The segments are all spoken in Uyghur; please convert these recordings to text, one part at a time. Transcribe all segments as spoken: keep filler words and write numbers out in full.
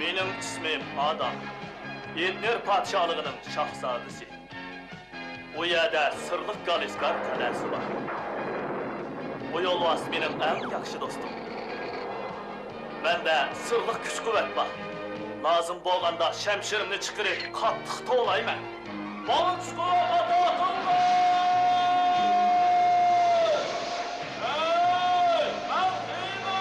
مېنىڭ ئىسمىم ئادا، ئېدنېر پادىشاھلىقىنىڭ شاھزادىسى. ئۇ يەردە سىرلىق گالىسكار قەلئەسى بار. بۇ يولۋاس مېنىڭ ئەڭ ياخشى دوستۇم. مەندە سىرلىق كۈچ-قۇۋۋەت بار. لازىم بولغاندا شەمشىرىمنى چىقىرىپ، قاتتىق توۋلايمەن. بالىچقا ئاتا قىلغان! ھەي، مەن خېمەن!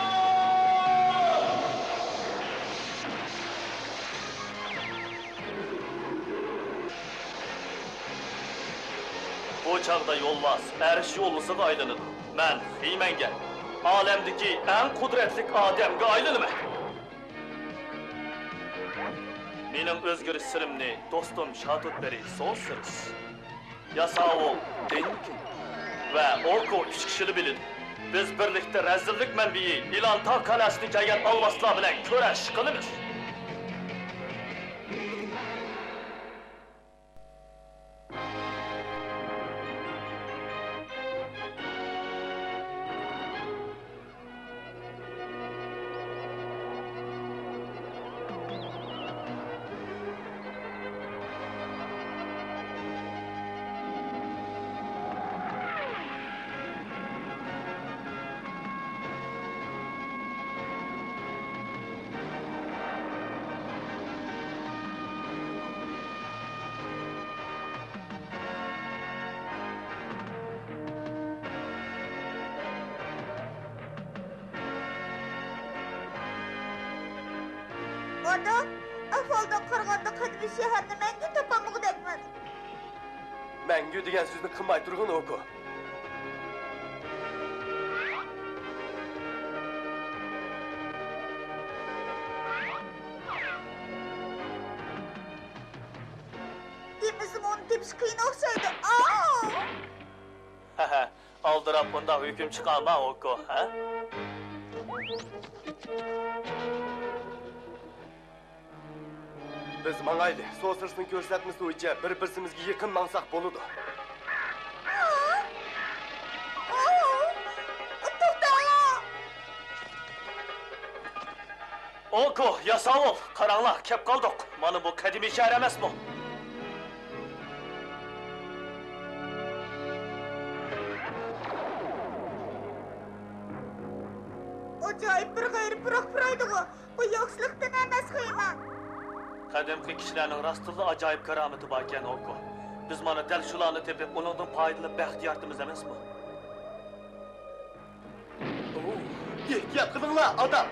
بۇ چاغدا يولۋاس ئەرش يولۋىسىغا ئايلىنىدۇ. مەن خېمەنگە، ئالەمدىكى ئەڭ قۇدرەتلىك ئادەمگە ئايلىنىمەن. مېنىڭ ئۆزگىرىش سىرىمنى دوستۇم شاتۇتبېرى سوسىرس، ياساۋۇل دېنكىن ۋە ئوكو ئۈچ كىشىلا بىلىدۇ. بىز بىرلىكتە رەزىللىك مەنبىيى ئىلانتاغ قەلئەسىدىن كەلگەن ئالۋاستىلار بىلەن كۈرەش قىلىمىز. ئادا، ئەھۋالدىن قارىغاندا، قەدىمىي شەھەرنى مەڭگۈ تاپالمىغۇدەكمەن. مەڭگۈ دېگەن سۆزنى قىلماي تۇرغىن، ئوكو. دېمىسىمۇ، ئۇنى تېپىش قىيىن ئوخشايدۇ. ئاۋۇ! ھەھە، ئالدىراپ ئۇنداق ھۆكۈم چىقارما، ئوكو، ھە؟ بىز ماڭايلى، سوسىرسنىڭ كۆرسەتمىسى بويىچە بىر-بىرسىمىزگە يېقىن ماڭساق بولىدۇ. توختاڭلار! ئوكو، ياساۋۇل، قاراڭلار، كەپ قالدۇق. مانا بۇ قەدىمىي شەھەر ئەمەسمۇ؟ ئاجايىپ بىر غەيرىي پۇراق پۇرايدىغۇ. بۇ يوقسۇلۇقتىن ئەمەس خېمەن. قەدىمكى كىشىلەرنىڭ راستتىنلا ئاجايىپ كارامىتى باركەن، ئوكو. بىز مانا دەل شۇلارنى تېپىپ، ئۇنىڭدىن پايدىلىنىپ بەخت يارىتىمىز ئەمەسمۇ؟ ئوۋ، ئېھتىيات قىلىڭلار، ئادام!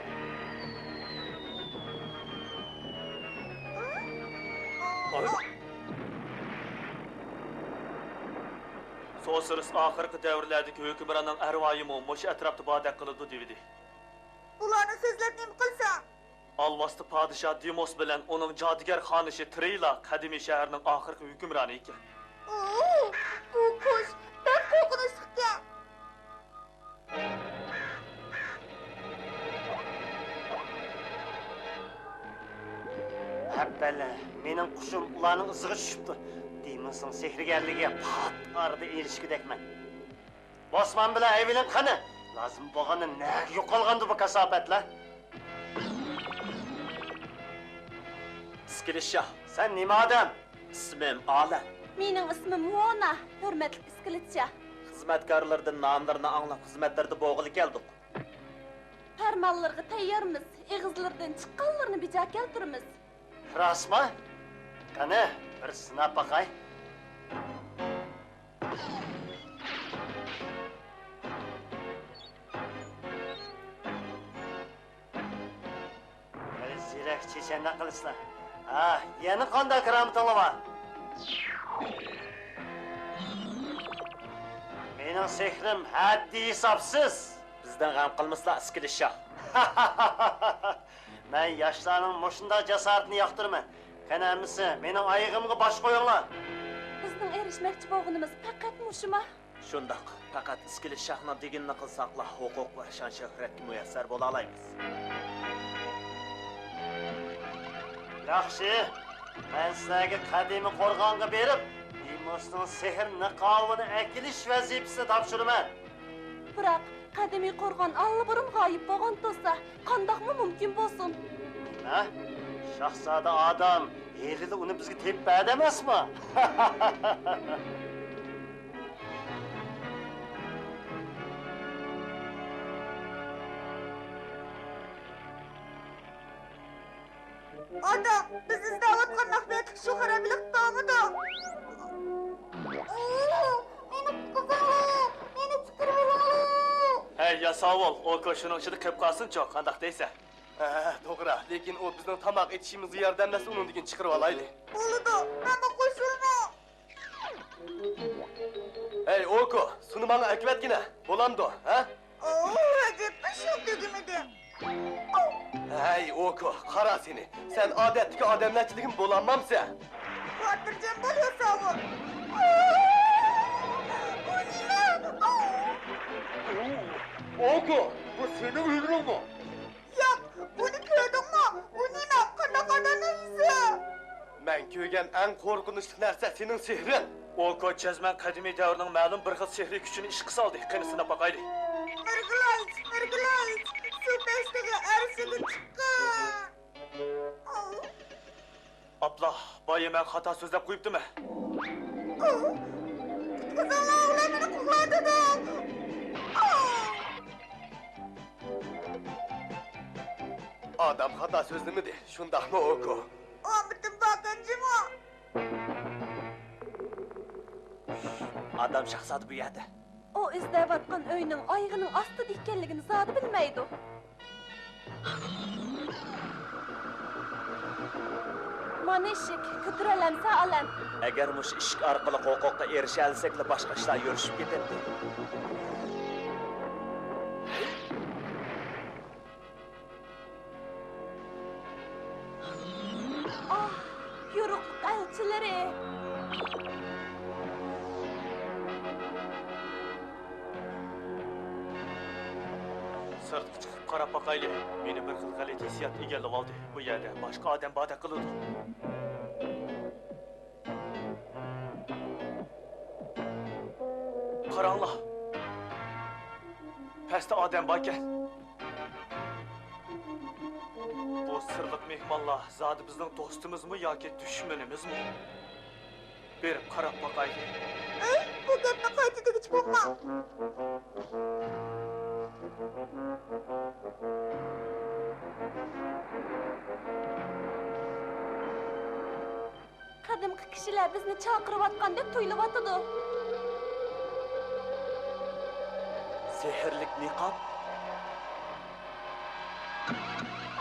سوسىرس ئاخىرقى دەۋرلەردىكى ھۆكۈمراننىڭ ئەرۋايىمۇ مۇشۇ ئەتراپتا باردەك قىلىدۇ دېۋىدى. ئۇلارنى سۆزلەپ نېمە قىلسا؟ ئالۋاستى پادىشاھ دېموس بىلەن ئۇنىڭ جادۇگەر خانىشى ترېيلا قەدىمىي شەھەرنىڭ ئاخىرقى ھۆكۈمرانى ئىكەن. ئوو، بۇ قۇش بەك قورقۇنچلۇقكەن. ھەپپەلە، مېنىڭ قۇشۇم ئۇلارنىڭ ئىزىغا چۈشۈپتۇ. دېموسنىڭ سېھىرگەرلىكىگە پات ئارىدا ئېرىشكۈدەكمەن. بوسمان بىلەن ھەيۋىلىڭ قېنى؟ لازىم بولغاندا نەگە يوقالغاندۇ بۇ كاساپەتلەر؟ ئىسكىلىت شاھ. سەن نېمە ئادەم؟ ئىسمىم ئالەم. مېنىڭ ئىسمىم ۋونا، ھۆرمەتلىك ئىسكىلىت شاھ. خىزمەتكارلىرىدىن ناملىرىنى ئاڭلاپ، خىزمەتلىرىدە بولغىلى كەلدۇق. پەرمانلىرىغا تەييارمىز، ئېغىزلىرىدىن چىققانلىرىنى بىجا كەلتۈرىمىز. راستمۇ؟ قېنى، بىر سىناپ باقاي. بىر زېرەك چېچەنلىك قىلىسىلەر. ھا، يەنە قانداق كارامىتىڭلار بار؟ مېنىڭ سېھرىم ھەددى ھېسابسىز. بىزدىن غەم قىلمىسىلا، ئىسكىلىت شاھ. مەن ياشلارنىڭ مۇشۇنداق جاسارىتىنى ياقتۇرىمەن. قېنى ئەمىسە، مېنىڭ ئايىغىمغا باش قويۇڭلار. بىزنىڭ ئېرىشمەكچى بولغىنىمىز پەقەت مۇشۇما؟ شۇنداق، پەقەت ئىسكىلىت شاھنىڭ دېگىنىنى قىلساقلا، ھوقۇق ۋە شان-شۆھرەتكە مۇيەسسەر بولالايمىز. ياخشى، مەن سىلەرگە قەدىمىي قورغانغا بېرىپ، دېموسنىڭ سېھىر نىقابىنى ئەكېلىش ۋەزىپىسىنى تاپشۇرىمەن. بىراق، قەدىمىي قورغان ئاللىبۇرۇن غايىب بولغان تۇرسا، قانداقمۇ مۇمكىن بولسۇن؟ ھە؟ شاھزادە ئادەم ھېلىلا ئۇنى بىزگە تېپىپ بەردى ئەمەسمۇ؟ ئادا، بىز ئىزدەۋاتقان مەخپىيەتلىك شۇ خارابىلىك تاڭىدۇ. مېنى قۇتقۇزۇڭلار! مېنى چىقىرىۋېلىڭلار! ھەي، ياساۋۇل، ئوكو شۇنىڭ ئىچىدە قېلىپ قالسۇنچۇ، قانداق دەيسەن؟ ھە، توغرا، لېكىن ئۇ بىزنىڭ تاماق ئېتىشىمىزغا ياردەملەشسە، ئۇنىڭدىن كېيىن چىقىرىۋالايلى. بولىدۇ، مەنمۇ قوشۇلىمەن. ھەي، ئوكو، سۇنى ماڭا ئەكىۋەتكىنە، بولامدۇ، ھە؟ ئوو، ھاجەتمۇ شۇ تۈگىمىدى. ھەي، ئوكو، قارا سېنى، سەن ئادەتتىكى ئادەملەرچىلىكمۇ بولالمامسەن؟ خاتىرجەم بول، ياساۋۇل. ئۇ نېمە؟ ئوكو، بۇ سېنىڭ ھۈنىرىڭمۇ؟ ياق، بۇنى كۆردۈڭمۇ؟ بۇ نېمە؟ قانداق ئادەمنىڭ يۈزى؟ مەن كۆرگەن ئەڭ قورقۇنچلۇق نەرسە سېنىڭ سېھرىڭ. ئوكو جەزمەن قەدىمىي دەۋرنىڭ مەلۇم بىر خىل سېھرىي كۈچىنى ئىشقا سالدى. قېنى، سىناپ باقايلى. مىرگىلايچ، مىرگىلايچ، سۇ پەشتىگە ئەرشىگە چىققىن. ئاپلا، بايا مەن خاتا سۆزلەپ قويۇپتىمەن. قۇتقۇزۇڭلار، ئۇلار مېنى قوغلاۋاتىدۇ. ئادەم خاتا سۆزلىمىدى، شۇنداقمۇ، ئوكو؟ ئامىتىم باققان جۇمۇ. ئادەم شاھزادە بۇ يەردە. ئۇ ئىزدەۋاتقان ئۆينىڭ ئايىغىنىڭ ئاستىدا ئىكەنلىكىنى زادى بىلمەيدۇ. مانا ئىشىك، كۆتۈرەلەمسە ئالەم. ئەگەر مۇشۇ ئىشىك ئارقىلىق ھوقۇققا ئېرىشەلىسەكلا، باشقا ئىشلار يۈرۈشۈپ كېتەتتى. ئاھ، يورۇقلۇق ئەلچىلىرى! سىرتقا چىقىپ قاراپ باقايلى. مېنى بىر خىل غەلىتە ھېسسىيات ئىگىلىۋالدى. بۇ يەردە باشقا ئادەم باردەك قىلىدۇ. قاراڭلار! پەستە ئادەم باركەن. بۇ سىرلىق مېھمانلار زادى بىزنىڭ دوستىمىزمۇ ياكى دۈشمىنىمىزمۇ؟ بېرىپ قاراپ باقايلى. ئەي، بۇ گەپنى قايتا دېگۈچى بولما. قەدىمكى كىشىلەر بىزنى چاقىرىۋاتقاندەك تۇيۇلۇۋاتىدۇ. سېھىرلىك نىقاب.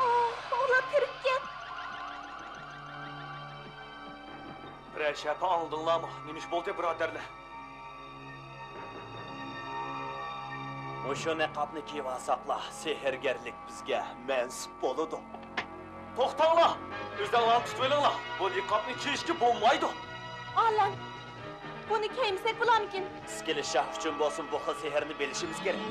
ئاھ، ئۇلار كىرىپ كەت. بىرەر شەپە ئاڭلىدىڭلارمۇ؟ نېمە ئىش بولدى، بۇرادەرلەر؟ مۇشۇ نىقابنى كىيىۋالساقلا، سېھىرگەرلىك بىزگە مەنسۇپ بولىدۇ. توختاڭلار! ئۆزۈڭلارنى تۇتۇۋېلىڭلار! بۇ نىقابنى كىيىشكە بولمايدۇ! ئالەم! بۇنى كىيمىسەك بولارمىكىن؟ ئىسكىلىت شاھ ئۈچۈن بولسۇن، بۇ خىل سېھىرنى بىلىشىمىز كېرەك.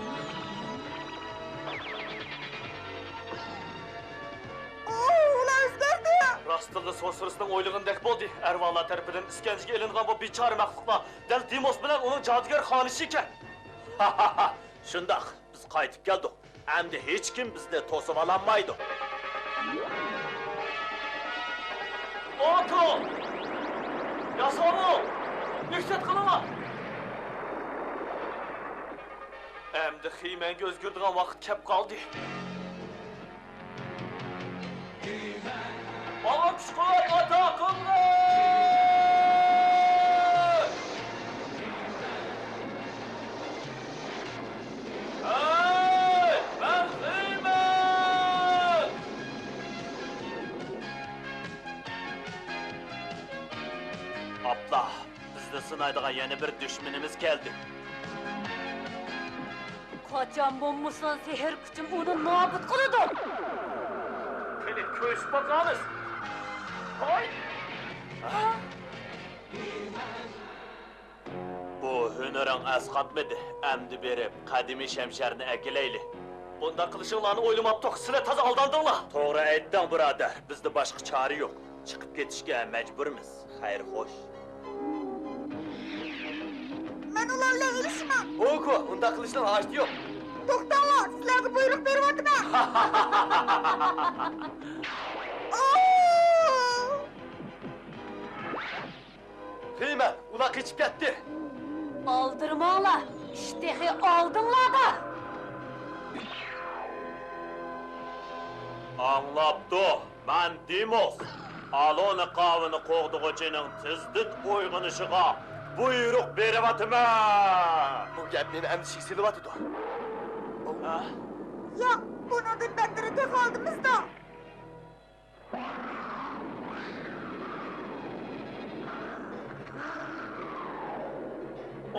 ئۇ، ئۇلار ئۆزگەردى! راستتىنلا سوسۇرىسنىڭ ئويلىغىنىدەك بولدى. ئەرۋاھلار تەرىپىدىن ئىسكەنجىگە ئېلىنغان بۇ بىچارە مەخلۇقلار دەل دېموس بىلەن ئۇنىڭ جادۇگەر خانىشى ئىكەن. شۇنداق، بىز قايتىپ كەلدۇق. ئەمدى ھېچكىم بىزنى توسۇۋالالمايدۇ. ئوكو! ياساۋۇل! ئېھتىيات قىلىڭلار! ئەمدى خىمەنگە ئۆزگىرىدىغان ۋاقىت كەپ قالدى. ماڭا كۈچ-قۇۋۋەت ئاتا قىلغىن! ھەي، مەن خىمەن! ئاپلا، بىزنى سىنايدىغان يەنە بىر دۈشمىنىمىز كەلدى. قاچان بولمىسۇن، سېھىر كۈچۈم ئۇنى نابۇت قىلىدۇ. قېنى، كۆرۈشۈپ باقىمىز. ھاي! بۇ ھۈنىرىڭ ئەسقاتمىدى. ئەمدى بېرىپ، قەدىمىي شەمشەرنى ئەكېلەيلى. بۇنداق قىلىشىڭلارنى ئويلىماپتۇق. سىلەر تازا ئالداندىڭلار. توغرا ئېيتتىڭ، بۇرادەر. بىزدە باشقا چارە يوق. چىقىپ كېتىشكە مەجبۇرمىز. خەير، خوش. مەن ئۇلار بىلەن ئېلىشىمەن. ئوكو، ئۇنداق قىلىشنىڭ ھاجىتى يوق. توختاڭلار، سىلەرگە بۇيرۇق بېرىۋاتىمەن. ئاۋۇ! ماڭلا، ئىش تېخى ئالدىڭلاردا. ئاڭلاپتۇ، مەن دېموس. ئالونا قاۋىنى قوغدىغۇچىنىڭ تېزدىن ئويغىنىشىغا بۇيرۇق بېرىۋاتىمەن. بۇ گەپ مېنى ئەندىشىگە سېلىۋاتىدۇ. ھە؟ ياق، بۇنىڭدىن بەتتىرى تېخى ئالدىمىزدا.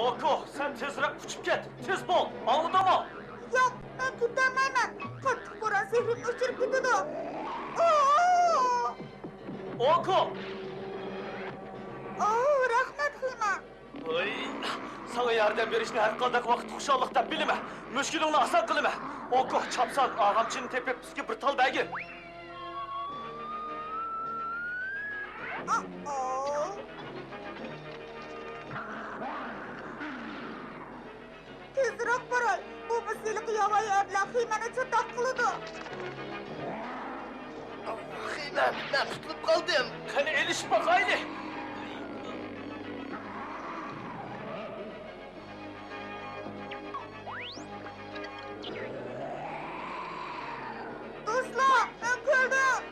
ئوكو، سەن تېزرەك ئۇچۇپ كەت، تېز بول، ئاڭلىدىڭمۇ؟ ياق، مەن كېتەلمەيمەن، قاتتىق بوران سېھرىمنى ئۆچۈرۈپ كېتىدۇ. ئوو! ئوكو! ئوو، رەھمەت، خىمەن. ھەي، ساڭا ياردەم بېرىشنى ھەر قانداق ۋاقىتتا خۇشاللىق دەپ بىلىمەن. مۈشكۈلۈڭنى ئاسان قىلىمەن. ئوكو، چاپسان ئاغامچىنى تېپىپ، بىزگە بىر تال بەرگىن. تېزرەك باراي، بولمىسا ھېلىقى ياۋايى ئەبلەخ خىمەننى چاتاق قىلىدۇ. خىمەن، مەن تۇتۇلۇپ قالدىم. قېنى ئېلىشىپ باقايلى. دوستلار، مەن كەلدىم.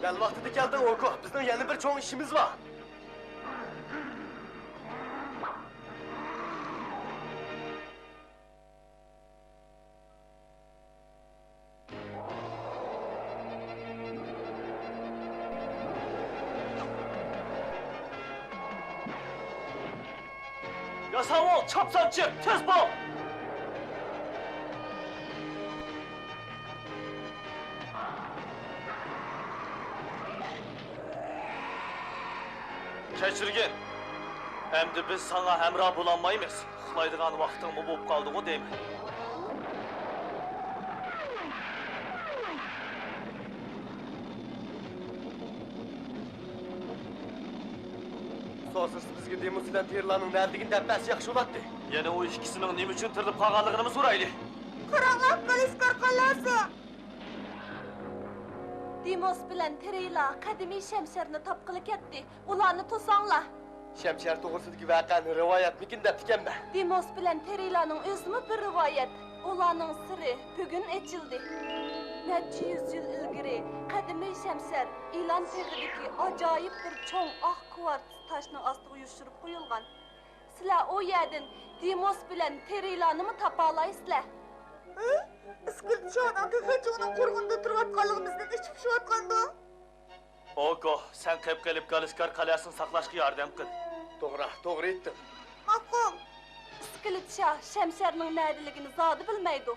دەل ۋاقتىدا كەلدىڭ، ئوكو. بىزنىڭ يەنە بىر چوڭ ئىشىمىز بار. ياساۋۇل، چاپسان چىق، تېز بول! كەچۈرگىن، ئەمدى بىز ساڭا ھەمراھ بولالمايمىز. ئۇخلايدىغان ۋاقتىڭمۇ بولۇپ قالدىغۇ دەيمەن. سورسېرس بىزگە دېموس بىلەن تېرىلارنىڭ نەدىلىكىنى دەپ بەرسە ياخشى بولاتتى. يەنە ئۇ ئىككىسىنىڭ نېمە ئۈچۈن تىرىلىپ قالغانلىقىنىمۇ سورايلى. قاراڭلار، كالىسكار قالاسى! دېموس بىلەن تېرىلار قەدىمىي شەمشەرنى تاپقىلى كەتتى. ئۇلارنى توساڭلار. شەمشەر توغرىسىدىكى ۋەقەنى رىۋايەتمىكىن دەپتىكەنمەن. دېموس بىلەن تېرىلارنىڭ ئۆزىمۇ بىر رىۋايەت. ئۇلارنىڭ سىرى بۈگۈن ئېچىلدى. نەچچە يۈز يىل ئىلگىرى قەدىمىي شەمشەر ئىلان تېغىدىكى ئاجايىپ بىر چوڭ ئاق كۋارتس تاشنىڭ ئاستىغا يوشۇرۇپ قويۇلغان. سىلەر ئۇ يەردىن دېموس بىلەن تېرىلانىمۇ تاپالايسىلەر. ھە؟ ئىسكىلىت شاھنىڭ تېخىچە ئۇنىڭ قورغىنىدا تۇرۇۋاتقانلىقىمىزدىن ئىچى پۇشۇۋاتقاندۇ؟ ئوكو، سەن قېپقېلىپ گالىسكار قەلئەسىنى ساقلاشقا ياردەم قىل. توغرا، توغرا ئېيتتىڭ. ماقۇل. ئىسكىلىت شاھ شەمشەرنىڭ نەدىلىكىنى زادى بىلمەيدۇ.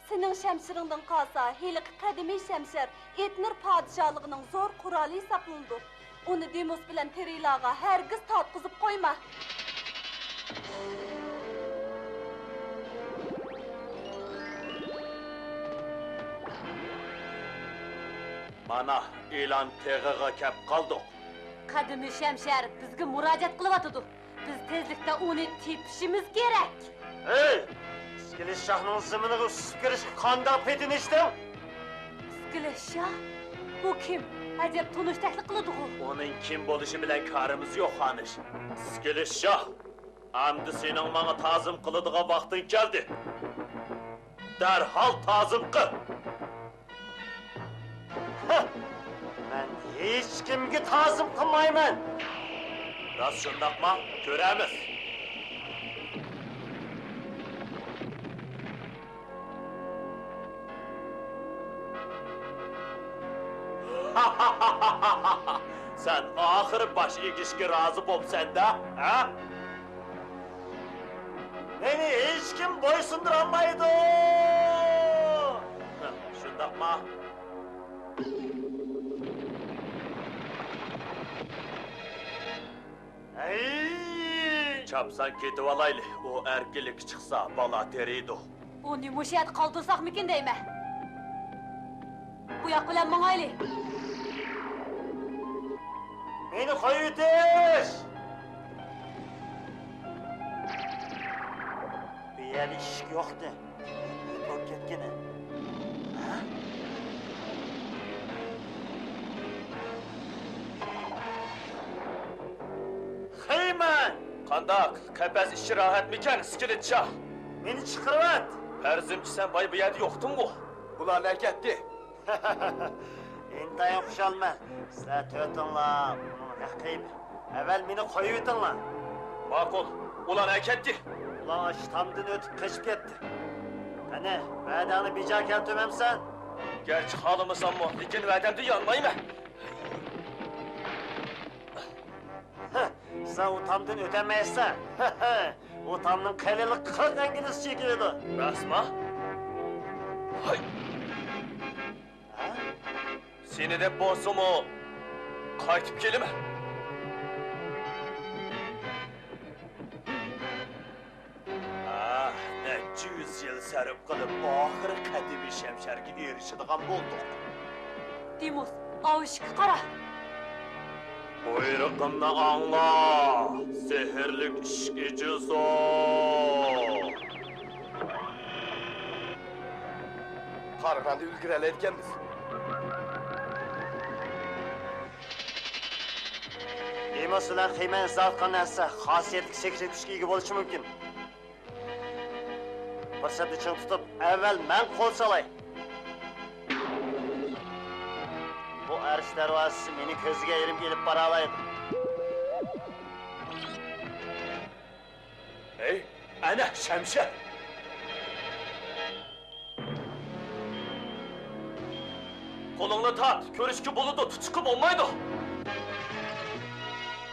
سېنىڭ شەمشىرىڭدىن قالسا، ھېلىقى قەدىمىي شەمشەر ئېتنىر پادىشاھلىقىنىڭ زور قورالى ھېسابلىنىدۇ. ئۇنى دېموس بىلەن تېرىلاغا ھەرگىز تارتقۇزۇپ قويما. مانا، ئىلان تېغىغا كەپ قالدۇق. قەدىمىي شەمشەر بىزگە مۇراجىئەت قىلىۋاتىدۇ. بىز تېزلىكتە ئۇنى تېپىشىمىز كېرەك. ھەي! ئىسكىلىت شاھنىڭ زېمىنىغا ئۈسۈپ كىرىشكە قانداق پېتىنىشتىڭ؟ ئىسكىلىت شاھ؟ بۇ كىم؟ ئەجەب تونۇشتەكلا قىلىدىغۇ. ئۇنىڭ كىم بولۇشى بىلەن كارىمىز يوق، خانىش. ئىسكىلىت شاھ، ئەمدى سېنىڭ ماڭا تازىم قىلىدىغان ۋاقتىڭ كەلدى. دەرھال تازىم قىل. ھە! مەن ھېچكىمگە تازىم قىلمايمەن. راست شۇنداقما؟ كۆرەرمىز. سەن ئاخىرى باش ئېگىشكە رازى بوپسەن-دە، ھە؟ مېنى ھېچكىم بويسۇندۇرالمايدۇ! شۇنداقما؟ ھەي! چاپسان كېتىۋالايلى، ئۇ ئەركىنلىككە چىقسا، بالا تېرىيدۇ. ئۇنى مۇشۇ يەردە قالدۇرساقمىكىن دەيمەن. بۇ ياق بىلەن ماڭايلى. مېنى قويۇۋېتىش! بۇ يەردە ئىشىك يوقتى. نېمە بولۇپ كەتكىنى؟ ھە؟ خېيمەن! قانداق، قەپەس ئىچى راھەتمىكەن، ئىسكىلىت شاھ؟ مېنى چىقىرىۋەت! پەرىزىمچە سەن بايا بۇ يەردە يوقتۇڭغۇ؟ بۇلار ئەكەتتى. ئىنتايىن خۇشالمەن. سىلەر تۆتۈڭلار ئۇنىڭ رەقىبى. ئەۋۋەل مېنى قويۇۋېتىڭلار. ماقۇل، ئۇلار ئەكەتتى. ئۇلار ئاشۇ تامدىن ئۆتۈپ قېچىپ كەتتى. قېنى، ۋەدەڭنى بىجا كەلتۈرمەمسەن؟ گەرچە خالىمىساممۇ، لېكىن ۋەدەمدىن يانمايمەن. ھە، سەن ئۇ تامدىن ئۆتەلمەيسەن. ئۇ تامنىڭ قېلىنلىقى قىرىق ئىنگلىزچە كېلىدۇ. راستما؟ ھاي! ھە؟ سېنى دەپ بولسىمۇ، قايتىپ كېلىمەن. ئاھ، نەچچە يۈز يىل سەرپ قىلىپ، ئاخىرى قەدىمىي شەمشەرگە ئېرىشىدىغان بولدۇق. دېموس، ئاۋۇ ئىشىككە قارا. بۇيرۇقۇمنى ئاڭلا، سېھىرلىك ئىشىك ئېچىلسۇن. قارىغاندا ئۈلگۈرەلەيدىكەنمىز. دېموس بىلەن خېيمەن ئىزدەۋاتقان نەرسە خاسىيەتلىك سېھرىي كۈچكە ئىگە بولۇشى مۇمكىن. پۇرسەتنى چىڭ تۇتۇپ، ئەۋۋەل مەن قول سالاي. بۇ ئەرش دەرۋازىسى مېنى كۆزگە ئېلىپ ئېلىپ بارالايدۇ. ھەي، ئەنە شەمشەر! قولۇڭنى تارت، كۆرۈشكە بولىدۇ، تۇتۇشقا بولمايدۇ.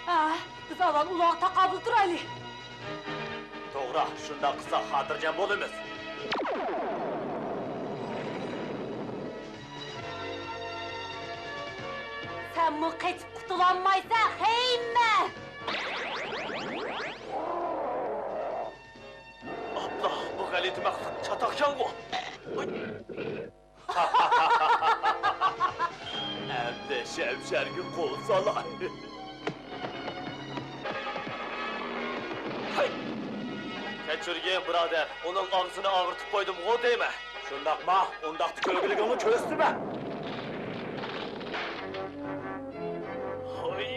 ھە، بىز ئاۋۋال ئۇلارغا تاقابىل تۇرايلى. توغرا، شۇنداق قىلساق خاتىرجەم بولىمىز. سەنمۇ قېچىپ قۇتۇلالمايسەن، خېيمەن! ئاپلا، بۇ غەلىتە مەخلۇق چاتاقكەنغۇ! ئەمدى شەمشەرگە قول سالاي. ھەي! كەچۈرگىن، بۇرادەر، ئۇنىڭ ئاغزىنى ئاغرىتىپ قويدۇمغۇ دەيمەن. شۇنداقما؟ ئۇنداقتا كۆرگۈلۈكۈڭنى كۆرسىتىمەن. ھوي!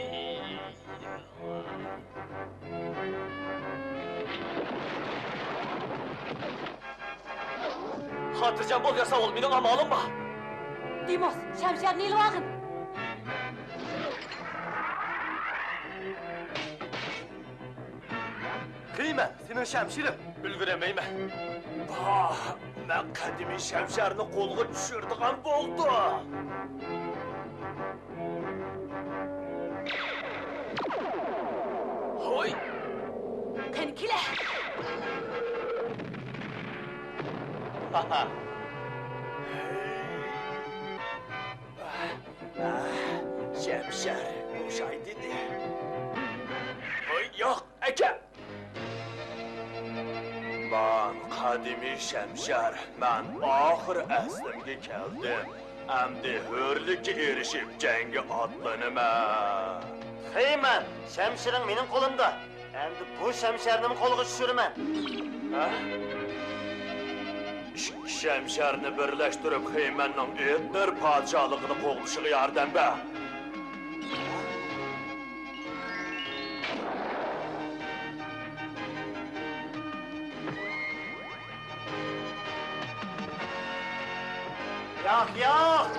خاتىرجەم بول، ياساۋۇل، مېنىڭ ئامالىم بار. دېموس، شەمشەرنى ئېلىۋالغىن. خېيمەن، سېنىڭ شەمشىرىڭ. ئۈلگۈرەلمەيمەن. پاھ، مەن قەدىمىي شەمشەرنى قولغا چۈشۈرىدىغان بولدۇم. ھوي! قېنى كېلە! ھاھا! شەمشەر بوشاي دېدى. ھوي، ياق، ئەكە! مەن قەدىمىي شەمشەر، مەن ئاخىر ئەسلىمگە كەلدىم. ئەمدى ھۆرلۈككە ئېرىشىپ، جەڭگە ئاتلىنىمەن. خېيمەن، شەمشىرىڭ مېنىڭ قولۇمدا. ئەمدى بۇ شەمشەرنىمۇ قولغا چۈشۈرىمەن. ھە؟ ئىككى شەمشەرنى بىرلەشتۈرۈپ، خېيمەننىڭ ئېتنېر پادىشاھلىقىنى قوغدىشىغا ياردەم بەر. ياق، ياق!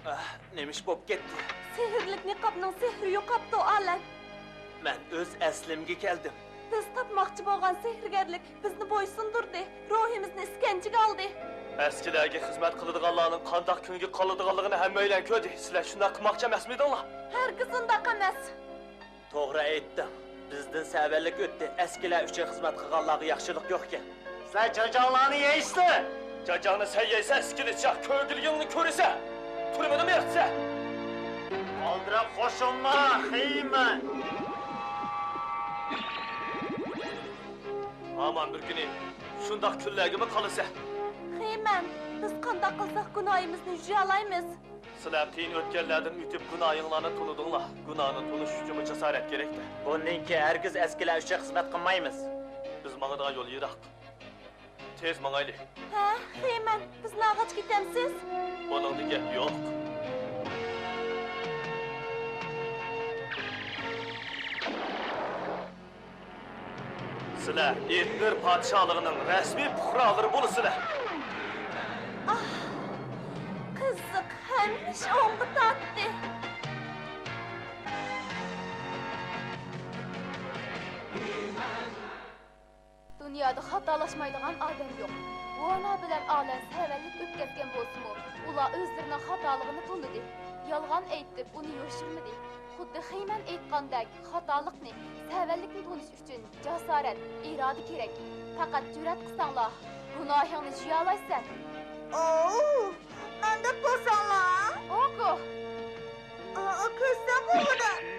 ئاھ، نېمە ئىش بولۇپ كەتتى؟ سېھىرلىك نىقابنىڭ سېھرى يوقاپتۇ، ئالەم. مەن ئۆز ئەسلىمگە كەلدىم. بىز تاپماقچى بولغان سېھىرگەرلىك بىزنى بويسۇندۇردى، روھىمىزنى ئىسكەنجىگە ئالدى. ئەسكىلەرگە خىزمەت قىلىدىغانلارنىڭ قانداق كۈنگە قالىدىغانلىقىنى ھەممەيلەن كۆردى. سىلەر شۇنداق قىلماقچى ئەمەسمىدىڭلار؟ ھەرگىز ئۇنداق ئەمەس. توغرا ئېيتتىڭ. بىزدىن سەۋەنلىك ئۆتتى. ئەسكىلەر ئۈچۈن خىزمەت قىلغانلارغا ياخشىلىق يوقكەن. سىلەر جاجاڭلارنى يەيسىلەر! جاجاڭنى سەن يەيسەن، ئىسكىلىت شاھ، كۆرگۈلىكىڭنى كۆرىسەن! تۈرمىنىمۇ يىقىسەن! ئالدىراپ قوشۇلما، خېيمەن! ھامان بىر كۈنى شۇنداق كۈنلەرگىمۇ قالىسەن! خېيمەن، بىز قانداق قىلساق گۇناھىمىزنى يۇيالايمىز؟ سىلەر قىيىن ئۆتكەللەردىن ئۆتۈپ، گۇناھىڭلارنى تونۇدۇڭلار. گۇناھنى تونۇش ئۈچۈنمۇ جاسارەت كېرەكتە. بۇندىن كېيىن ھەرگىز ئەسكىلەر ئۈچۈن خىزمەت قىلمايمىز. بىز ماڭىدىغان يول يىراق. تېز ماڭايلى. ھە، خېيمەن، بىزنى ئالغاچ كېتەمسىز؟ بۇنىڭدا گەپ يوق. سىلەر ئېتنېر پادىشاھلىقىنىڭ رەسمىي پۇقرالىرى بولىسىلەر. ئاھ، قىزىق، ھەممە ئىش ئوڭغا تارتتى. دۇنيادا خاتالاشمايدىغان ئادەم يوق. ۋانا بىلەن ئالەن سەۋەنلىك ئۆتكەزگەن بولسىمۇ، ئۇلار ئۆزلىرىنىڭ خاتالىقىنى تونۇدى. يالغان ئېيتىپ، ئۇنى يوشۇرمىدى. خۇددى خېمەن ئېيتقاندەك، خاتالىقنى، سەۋەنلىكنى تونۇش ئۈچۈن جاسارەت، ئىرادە كېرەك. پەقەت جۈرئەت قىلساڭلا، گۇناھىڭنى جۇيالايسەن. ئوۋ، ئانداق بولساڭلا. ئوكۇ! ئا، كۆرسەڭ بولىدۇ.